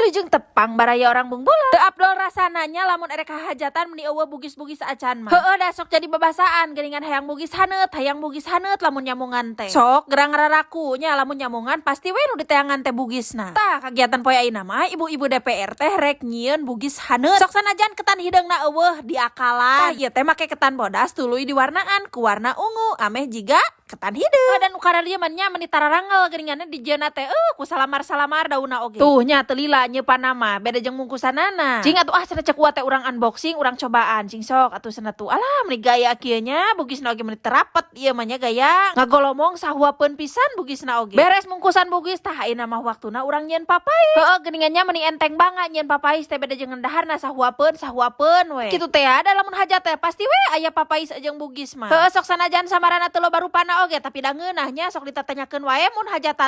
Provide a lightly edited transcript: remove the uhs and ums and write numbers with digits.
Wilujeng tepang, baraya Orang Bungbulang. Teu afdol rasana nya lamun erek hajatan meni euweuh bugis-bugis acan mah. Heueuh, da sok jadi babasaan geuningan, hayang bugis haneut, hayang bugis haneut lamun nyamungan teh. Sok gerang raraku nya, lamun nyamungan pasti we nu diteangan teh bugisna. Tah, kagiatan poe ayeuna mah ibu-ibu DPR teh rek nyieun bugis haneut. Sok sanajan ketan hideungna euweuh, diakalan. Tah, ieu teh make ketan bodas tuluy diwarnaan ku warna ungu ameh jiga ketan hideung. Dan ukara dia mah nya meni tararangel geuninganna dijieunna teh ku salamar-salamar daunna oge. Tuh nya, teu lila nyeupanna mah, beda jeung mungkusanana. Cing atuh ah, cenah cek uwa teh urang unboxing, urang cobaan. Cing sok atuh cenah tuh. Alah, meni gaya kieu nya bugisna oge, meni terapet ieu mah nya, gaya. Ngagolomong sahuapeun pisan bugisna oge. Beres mungkusan bugis, tah ayeuna mah waktuna urang nyieun papais. Heueuh, geuningan nya meni enteng banget nyieun papais teh, beda jeung daharna sahuapeun sahuapeun we. Kitu teh ada lamun hajat teh pasti we aya papais jeung bugis mah. Heueuh, sok sanajan samarana teu loba rupana oge, tapi da ngeunah nya, sok ditatanyakeun wae mun hajatan.